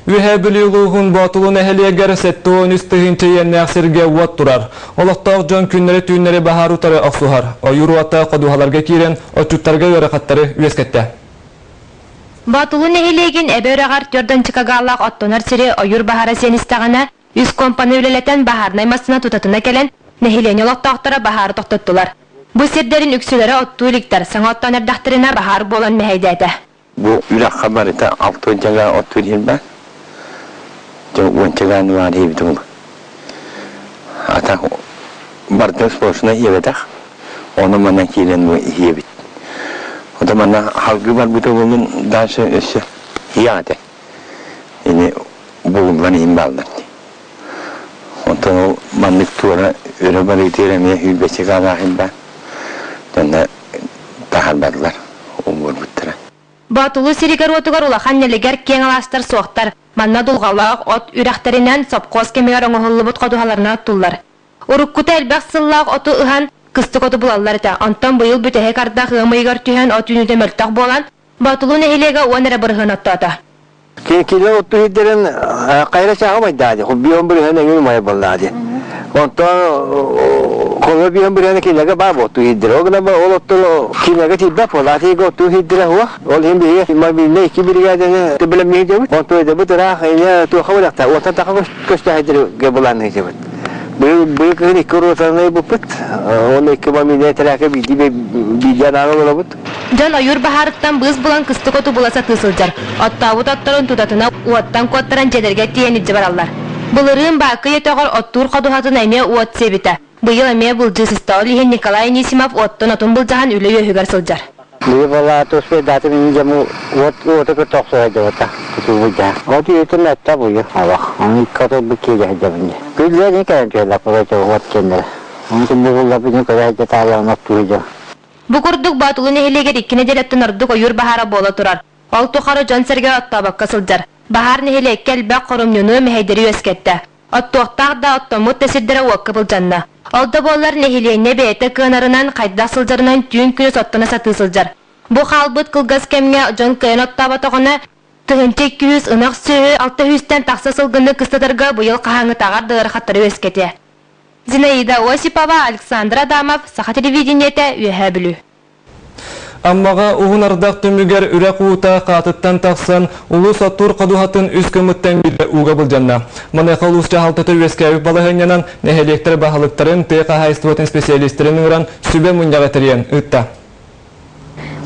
Үөһээ Бүлүү улууһун Боотулу нэһилиэгэр 73 тыһыынча иэннээх сиргэ уот турар. Олохтоох дьон күннэри-түүннэри баһаар утары охсуһар. Ойуур уота ходуһаларга киирэн, отчуттарга ыарахаттары үөскэттэ. Боотулу нэһилиэгин Эбэ үрэҕэр түөрт гаалаах оттонор сири ойуур баһаара сиэн истэҕинэ, үс компаны үлэлэтэн баһаарынай массыына тутатына кэлэн, нэһилиэнньэ олохтоохторо баһаары тохтоттулар. Бу сирдэрин үксүлэрэ оттуу иликтэр, саҥа оттоон эрдэхтэринэ баһаар буолан мэһэйдээтэ. Бу үрэххэ барыта алтыанчагаа оттуур иһин дьэ уончагааны баар иһибит ол. Ата барытын сплошной иэбэтэх, ону манан киирэн бу иһиэбит. Ото манна халгы барбыта буоллун дальше өссө иһиэҕэ Ини булуллан иһин бааллар дии. Онтон ол маннык туора өрө барыытыгар эмиэ сүүрбэччэ гаалаах иһин баар. Дьонно таһаарбатылар, умуорбуттара. Боотулуу сиригэр-уотугар улахан нэлэгэр киэҥ алаастар суохтар. Манна дулҕалаах от үрэхтэринэн сопхуос кэмигэр оҥоһуллубут ходуһаларынан оттуллар. Уруккута элбэх сыллаах оту ыһан, кыстык оту булаллар этэ. Онтон быйыл бүтэһик ардах ыам ыйыгар түһэн от үүнүүтэ мөлтөх буолан, Боотулуу нэһилиэгэ 10 эрэ бырыһыан оттоото. Киинэ отту сирдэрин хайра чааҕа майдаады, бион бырыһан эҥин умайа боллаады. Онтон холо бион бырыһан кинилэргэ баа отту сирдэрэ. Ол гынан ол оттор кинилэргэ тиийбэт буолааты отту сирдэрэ хуох. Ол иһин биһиги мобильнай икки биригээдэни бэлэмниир дебит. Онтон өйдөбүт ыраах ине туоха буолахта. Уотан таха көстөһөйдөргө булаанныыр дебит. Быйыл кыһын икки ротаны буппут. Оны икки мобильнай тирээкэ биирдии биирдии анаан олоробут. Дьон ойуур баһаарыттан быыс булан кыстык оту була сатыы сылдьар. Оттообут отторун тутатына уоттан куоттаран дьиэлэргэ тиийэн илдьэ бараллар. Былырыын Баакый өтөҕөр оттуур ходуһатын эмиэ уот сиэбитэ. Быйыл эмиэ былдьыы сыста. Ол иһин Николай Анисимов уоттан отун былдьаһан үлэ үөһүгэр сылдьар. Быйыл успейдаатым инньэ уот уоту кытта охсуһа дьабата тутуубут дьаа. От үйэтин этта буйу алах. Аны икки отурбут киирэ сылдьабын дьэ. Күллэр не кэлэн түһэллэр уот киэннэрэ. Оны тумбугуллар көрө сылдьа таайаҕын оттуу сылдьа. Бу курдук Боотулу нэһилиэгэр икки нэдиэлэттэн ордук ойуур баһаара буола турар. Ол тухары дьон-сэргэ оттообокко сылдьар. Баһаар нэһилиэккэ элбэх хорумньуну, мэһэйдэри үөскэттэ. Оттуохтаах да, оттоммут да сирдэрэ уокка былдьанна. Ол да буоллар нэһилиэнньэ бэйэтэ кыанарынан, хайдах сылдьарынан түүн-күнүс оттоно сатыы сылдьар. Бу хаалбыт кылгас кэмҥэ дьон кыайан оттооботоҕуна, 1200 ынах сүөһү 600-тэн тахса сылгыны кыстатарга быйыл хаһааҥҥытааҕар да ыарахаттары үөскэтиэ. Зинаида Осипова, Александр Адамов, Саха телевидениетэ, Үөһээ Бүлүү. Аммаҕа уһун ардах түмүгэр үрэх уута хаатыттан тахсан, улуус оттуур ходуһатын үс гыммыттан биирдэ ууга былдьанна. Маныаха улуус дьаһалтата үөскээбит балаһыанньанан нэһилиэктэр баһылыктарын, тыа хаһаайыстыбатын специалистэрин ыҥыран сүбэ мунньаҕы тэрийэн ыытта.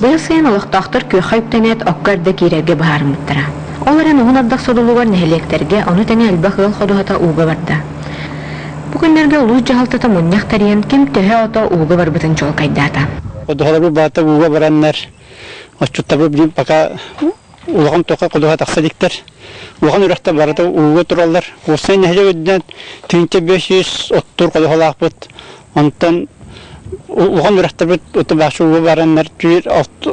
Быйыл сайын олохтоохтор күөххэ үктэнээт окко эрдэ киирэргэ быһаарыммыттара. Ол эрэн уһун ардах содулугар нэһилиэктэргэ, ону тэҥэ элбэх ыал ходуһата ууга барда. Бу күннэргэ улуус дьаһалтата мунньах тэрийэн ким төһө ото ууга барбытын чуолкайдаата. Ходуһаларбыт баата ууга бараннар, отчуттарбыт билим пока улахан тока ходуһа тахса иликтэр. Улахан үрэхтэр барыта ууга тураллар. Уопсай нэһилиэк үрдүнэн 1500 оттуур ходуһалаахпыт. Онтон улахан үрэхтэрбит утубааччы ууга бараннар түүр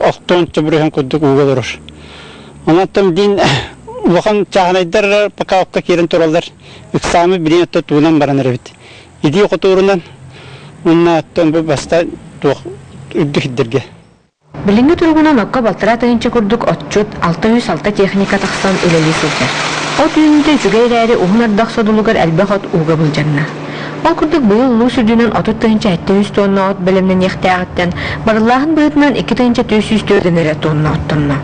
охтон чөбүрүһэн курдук ууга олорор. Онон диин улахан чааһынайдар пока окко киирэн тураллар. Ыксаамы билин отто туунан баран эрэбит. Идии хотуурунан уонна оттон бу баста туох үрдүк сирдэргэ. Билиҥҥи туругунан окко балтараа тыһыынча курдук отчут, 606 техника тахсан үлэлии сылдьар. От үүнүүтэ үчүгэй эрээри уһун ардах содулугар элбэх от ууга былдьанна. Ол курдук быйыл улуус үрдүнэн 30 700 тонна от бэлэмнэниэхтээҕиттэн барыллааһын быһыытынан 2404 эрэ тонна оттонно.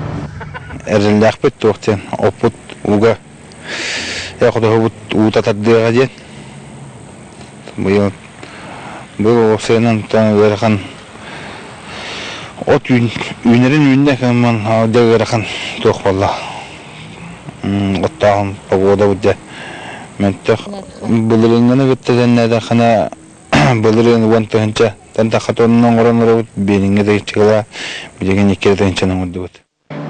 Эрэллээхпит туох диэн оппут ууга хотоһубут уута тардыаҕа диэн. Быйыл быйыл уопсайынан ыарахан от үүнэрин үүннэ кэммин дьэ ыарахан туох буолла оттооһун погода дьэ мөлтөх былырыыҥҥыны кытта тэннээтэххинэ былырыын уон тыһыынча тан тахха тонна оҥорон олоробут биэриҥҥэ тыһыынча билигин икки тыһыынчаны оҥордубут.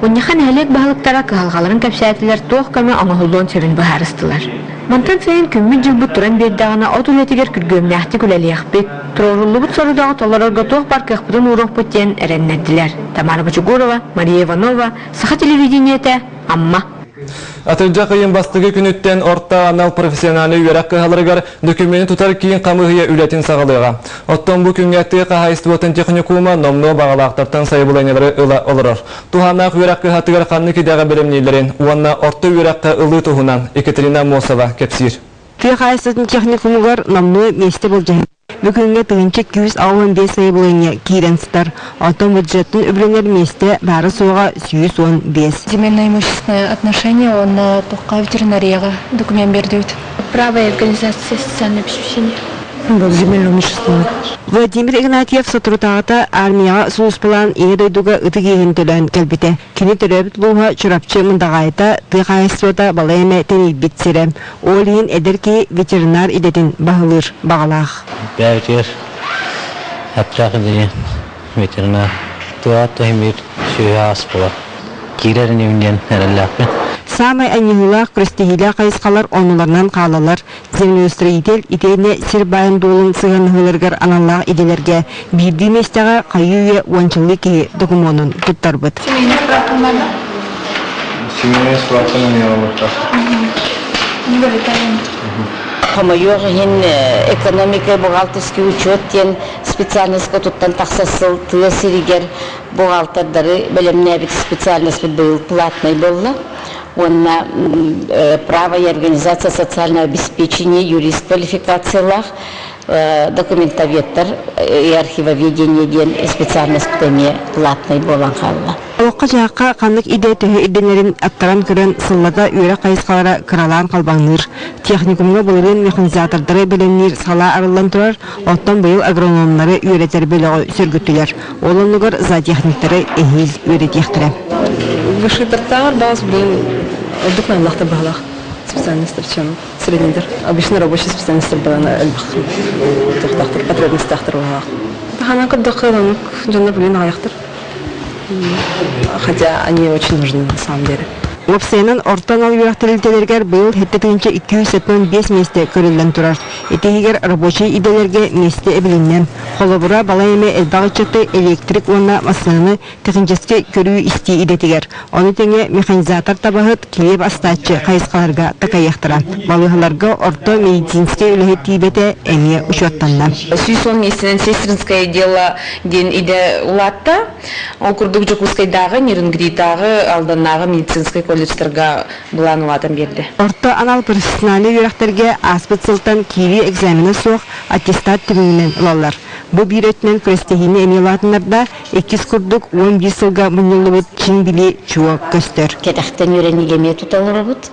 Мунньахха нэһилиэк баһылыктара кыһалҕаларын кэпсээтилэр, туох көмө оҥоһуллуон сөбүн быһаарыстылар. Мантан сайын күммүт-дьылбыт туран биэрдэҕинэ от үлэтигэр күргүөмнээхтик үлэлиэхпит, туруоруллубут сорудаҕы толорорго туох баар кыахпытын ууруохпут диэн эрэннэрдилэр. Тамара Бочугурова, Мария Иванова, Саха телевидениетэ, Амма. Атырдьах ыйын бастакы күнүттэн орто анал профессиональнай үөрэх кыһаларыгар дөкүмүөнү тутар киин хамыыһыйа үлэтин саҕалыаҕа. Оттон бу күҥҥэ тыа хаһаайыстыбатын техникума номнуо баҕалаахтартан сайабылыанньалары ыла олорор. Туһааннаах үөрэх кыһатыгар ханнык идэҕэ бэлэмнииллэрин уонна орто үөрэххэ ылыы туһунан Екатерина Аммосова кэпсиир. Тыа хаһаайыстыбатын техникумугар номнуо миэстэ былдьаһыы. Бу күҥҥэ 1185 сайабылыанньа киирэн сытар, оттон бюджеттан үбүлэнэр миэстэ баара-суоҕа 115. Земельное имущественное отношение уонна туохха ветеринарияҕа документ биэрдибит. Право и организация социального обеспечения. Земельное имущественное. Владимир Игнатьев соторутааҕыта армияҕа сулууспалаан Ийэ дойдуга ытык иэһин төлөөн кэлбитэ. Кини төрөөбүт улууһа Чурапчы Мындаҕаайыта тыа хаһаайыстыбата балай эмэ тэнийбит сирэ. Ол иһин эдэр киһи ветеринар идэтин баһылыыр баҕалаах. Бэйэтигэр аптаах идея ветеринар тыа тэһимир сүөһү аас буолар. Киирэр инибин диэн эрэллээхпин. Саамай анньыһыылаах күрэстэһиилээх хайысхалар оннуларынан хаалаллар. Землеустроитель итиэннэ сир баайын дуолун сыһыаннаһыыларыгар аналлаах идэлэргэ биирдии миэстэҕэ хайыы-үйэ уончалыы киһи докумуонун туттарбыт. Семейный справкам Семейный справканы эмиэ ылбыттар. Не вылетаем. Хомойуох иһин экономика бухгалтерский учет диэн специальностька туттан тахса сыл тыа сиригэр бухгалтердары бэлэмнээбит специальностьпыт быйыл платный буолла. Уонна право и организация социального обеспечения юрист квалификациялаах документоведтар и архивоведение диэн специальность эмиэ платный буолан хаалла. Олоххо-дьаһахха ханнык идэ төһө ирдэнэрин аттаран көрөн сыллата үөрэх хайысхалара кыралаан халбаҥныыр. Техникумҥа былырыын механизатордары бэлэмниир салаа арыллан турар, оттон быйыл агрономнары үөрэтэр бөлөҕү сөргүттүлэр. Ол оннугар зоотехниктары эһиил үөрэтиэхтэрэ. Высший баас блин, ордук нааллахтар баһалаах специальностар, чем среднедер. Обычно рабочий специальностар балана элбэх туохтаахтар, потребностьтаахтар баһалаах. Таханан көрдөххө, оннук дьоннор блин аҕыйахтар. Хотя они очень нужны на самом деле. Уопсайынан орто анал үөрэх тэрилтэлэригэр быйыл 7275 миэстэ көрүллэн турар. Ити иһигэр рабочай идэлэргэ миэстэ эбилиннэ. Холобура, балай эмэ элбэх ыччаты электрик уонна массыынаны техническэй көрүү-истии идэтигэр, ону тэҥэ механизатор табаһыт, килиэп астааччы хайысхаларга такайыахтара. Балыыһаларга орто медицинскэй үлэһит тиийбэтэ эмиэ учуоттанна. 110 миэстэнэн сестринское дело диэн идэ улаатта. Ол курдук Дьокуускайдааҕы, Нерюнгритааҕы, Алданнааҕы медицинскэй колледжтарга былаан улаатан биэрдэ. Орто анал профессиональнай үөрэхтэргэ ааспыт сылтан киирии экзамена суох аттестат түмүгүнэн ылаллар. Бу биир өттүнэн күрэстэһиини эмиэ улаатыннарда, иккис курдук 11 сылга мунньуллубут чиҥ билии чуо көстөр. Кэтэхтэн үөрэниигэ эмиэ тута олоробут.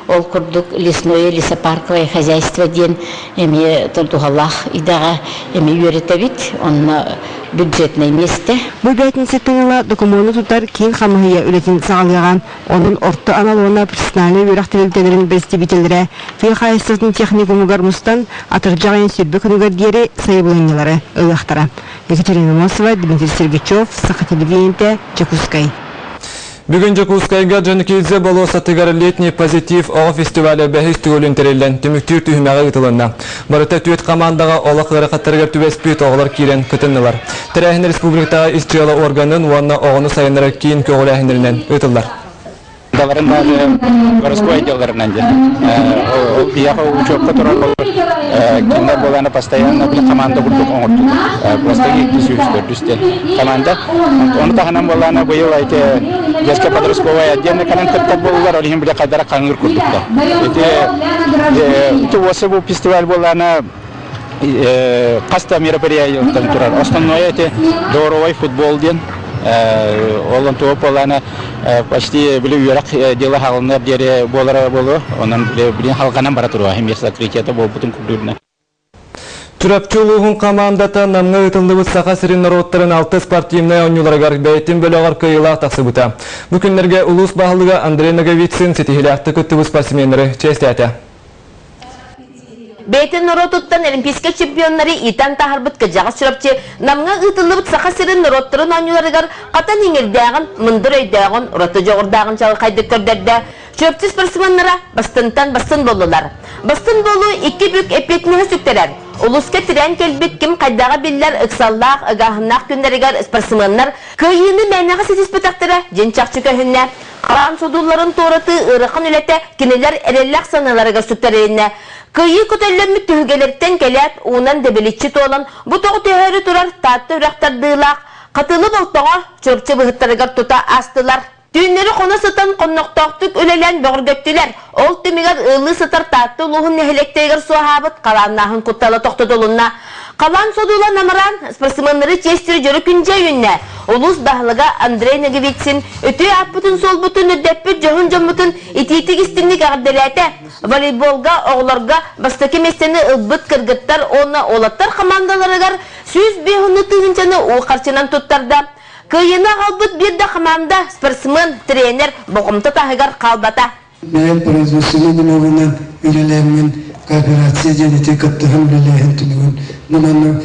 Ол курдук лесное лесопарковое хозяйство диэн эмиэ туһалаах идэҕэ эмиэ үөрэтэбит. Онно бюджетнай миэстэ. Бу бээтинсэттэн ыла докумуону тутар киин хамыыһыйа үлэтин саҕалыаҕа. Онон орто анал уонна профессиональнай үөрэх тэрилтэлэрин бэрэстэбиитэллэрэ тыа хаһаайыстыбатын техникумугар мустан атырдьах ыйын сүүрбэ күнүгэр диэри сайабылыанньалары ылыахтара. Екатерина Мосова, Дмитрий Сергачев, Саха телевидениетэ, Дьокуускай. Бүгүн Дьокуускайга Джанкидзе болуоссатыгар «Летний позитив» оҕо фестиваля бэһис төгүлүн тэриллэн түмүктүүр түһүмэҕи ыытылынна. Барыта түөрт командаҕа олох ыарахаттарыгар түбэспит оҕолор киирэн кытыннылар. Тэрээһин республикатааҕы ис дьыала органын уонна оҕону сайыннарар киин көҕүлээһиннэринэн ыытыллар. Даларын даже городской отделларынан диэн. Ол биһиэхэ учебка турар кинилэр буолаана постоянно били команда курдук оҥордулар. Просто икки сүүс төрдүс диэн команда. Ону таһынан буолаана быйыл эти детско подростковая отдельно кэлэн кыттар буоллар, ол иһин били хайдара хаҥыыр курдуктар. Ити ити уоса бу фестиваль буолаана хас да мероприятиеттан турар. Основное эти дворовой футбол диэн ол онтуга буолаана почти били үөрэх дела хаалынар диэри буолара буолуо. Онон били халҕанан бара туруо. Химия закрытиета буолбутун курдугуна. Чурапчы улууһун командата Намҥа ыытыллыбыт Саха сирин норуоттарын алты спортивнай оонньууларыгар бэйэтин бөлөҕөр кыайыылаах тахсыбыта. Бу күннэргэ улуус баһылыга Андрей Ноговицын ситиһиилээхтик кыттыбыт спортсменнары чиэстээтэ. Бэйэтин норуотуттан олимпийскай чемпионнары иитэн таһарбыт кырдьаҕас Чурапчы Намҥа ыытыллыбыт Саха сирин норуоттарын оонньууларыгар хатан иҥирдээҕин, мындыр өйдөөҕүн, ураты дьоҕурдааҕын чаҕылхайдык көрдөрдө. Чурапчы спортсменнара бастынтан бастын буоллулар. Бастын буолуу икки бүк эппиэтинэһи сүктэрэр. Улууска тирээн кэлбит ким хайдаҕа биллэр ыксаллаах, ыгааһыннаах күннэригэр спортсменнар кыайыыны мээнэҕэ ситиспэтэхтэрэ дьин чахчы көһүннэ. Халаан содулларын туоратыы ыарахан үлэтэ кинилэр эрэллээх санааларыгар сүктэрилиннэ. Кыайыы көтөллөммүт түһүлгэлэртэн кэлээт, уунан дэбиличчи туолан, бу тоҕо түһөөрү турар Таатта үрэх тардыылаах Хатылы Болтоҥо, Чурапчы быһыттарыгар тута аастылар. Түүннэри хоно сытан хоннохтоохтук үлэлээн бөҕөргөттүлэр. Ол түмүгэр ыаллыы сытар Таатта улууһун нэһилиэктэригэр суоһаабыт халааннааһын куттала тохтотулунна. Халаан содула намыраан, спортсменнары чиэстиир дьоро күн дьэ үүннэ. Улуус баһылыга Андрей Ноговицын үтүө ааппытын-суолбутун үрдэппит дьоһун дьоммутун итиитик-истиҥник эҕэрдэлээтэ. Волейболга оҕолорго бастакы миэстэни ылбыт кыргыттар уонна уолаттар хамаандаларыгар 105 тыһыынчаны уу харчынан туттарда. Кыайыыны аҕалбыт биир да хамаанда, спортсмен, тренер болҕомто таһыгар хаалбата. Бэйэм производственнай нөҥүөнэн үлэлээммин кооперация диэн ити кыттыһан үлэлээһин түмүгүн бу манна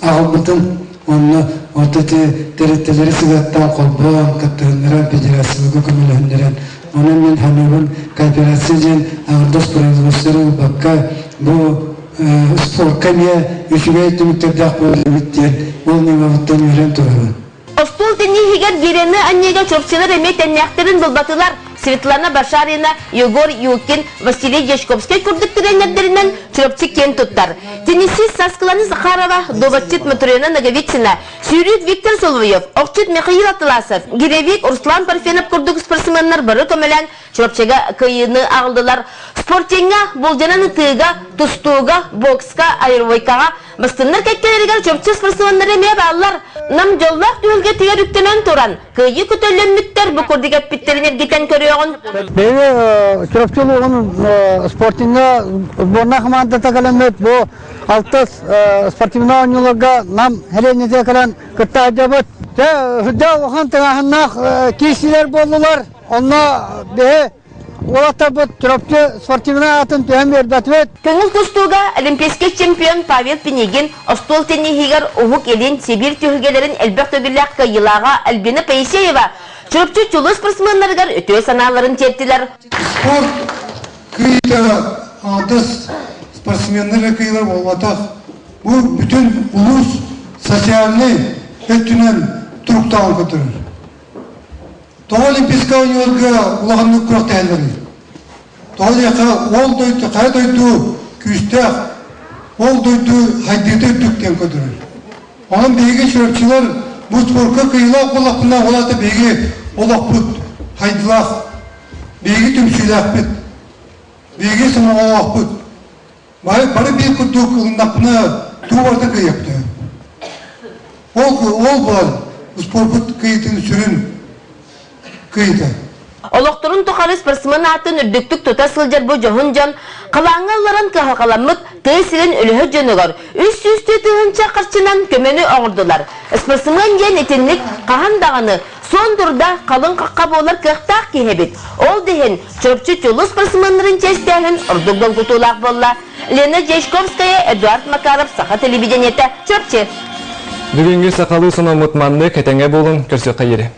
аҕалбытым. Онно вот эти тэрилтэлэри сыгаттаан холбоон, кыттыһыннаран, федерацияларга көмөлөһүннэрэн. Онон мин саныыбын кооперация диэн аҥардас производство ылбакка бу спорка эмиэ үчүгэй түмүктэрдээх буолар эбит диэн ол ньымабыттан үөрэн турабын. Остуол тенниһигэр гирэни анньыыга чурапчылар эмиэ тэннээхтэрин булбатылар. Светлана Башарина, Егор Юкин, Василий Дьячковскай курдук тренердэринэн Чурапчы киэн туттар. Теннисист Саскылана Захарова, дуобатчыт Матрена Ноговицына, сүүрүүт Виктор Соловьев, охчут Михаил Атласов, гиревик Руслан Парфенов курдук спортсменнар бары көмөлөөн Чурапчыга кыайыыны аҕаллылар. Спортиҥҥа, болдьонон ытыыга, тустууга, бокска, аэробикаҕа бастыннар кэккэлэригэр Чурапчы спортсменнара эмиэ бааллар. Нам дьоллоох түһүлгэтигэр үктэнэн туран, кыайыы көтөллөммүттэр бу курдук эппиттэрин эргитэн көрүөҕүн. Биһиги Чурапчы улууһун спортиҥҥа сборная хамаандата кэлэммит бу алтыс спортивнай оонньууларга Нам сэлиэнньэтигэр кэлэн кытта сылдьабыт. Дьэ, сылдьа улахан тыҥааһыннаах киирсиилэр буоллулар. Онно биһи уолаттарбыт Чурапчы спортивнай аатын түһэн биэрбэтибит. Көҥүл тустууга олимпийскай чемпион Павел Пинигин остуол тенниһигэр Уһук Илин, Сибиир түһүлгэлэрин элбэх төгүллээх кыайыылааҕа Альбина Поисеева Чурапчы чулуу спортсменнарыгар үтүө санааларын тиэртилэр. Спорт кыйыта аҥардас спортсменнар эрэ кыйылар буолбатах. Бу бүтүн улуус социальнай өттүнэн туруктааҕын көрдөрөр. Тоҕо Олимпийскай оонньууларга улаханнык күрэхтэһэллэрий? Тоҕо диэххэ, ол дойду, хайа дойду күүстээх, ол дойду хайдыыта үрдүк диэн көрдөрөр. Онон биһиги чурапчылар бу спорка кыайыылаах буоллахпына, ол аата биһиги олохпут хайдылаах, биһиги түмсүүлээхпит, биһиги сомоҕолоохпут. Бары, бары биир курдук ылыннахпына, тугу барыта кыайыахтаах. Ол, ол буолан спорпут кыйытын сүрүн кыйыта. Олохторун тухары спортсмен аатын үрдүктүк тута сылдьар бу дьоһун дьон халааҥҥа ылларан кыһалҕаламмыт тыа сирин үлэһит дьонугар 300 тыһыынча харчынан көмөнү оҥордулар. Спортсмен диэн итинник хаһан даҕаны суон дурда халыҥ хахха буолар кыахтаах киһи эбит. Ол да иһин Чурапчы чулуу спортсменнарын чиэстээһин ордук долгутуулаах буолла. Лена Дьячковская, Эдуард Макаров, Саха телевидениетэ, Чурапчы. Бүгүҥҥү сахалыы сономмут маннык этэҥҥэ буолун, көрсүөххэ диэри.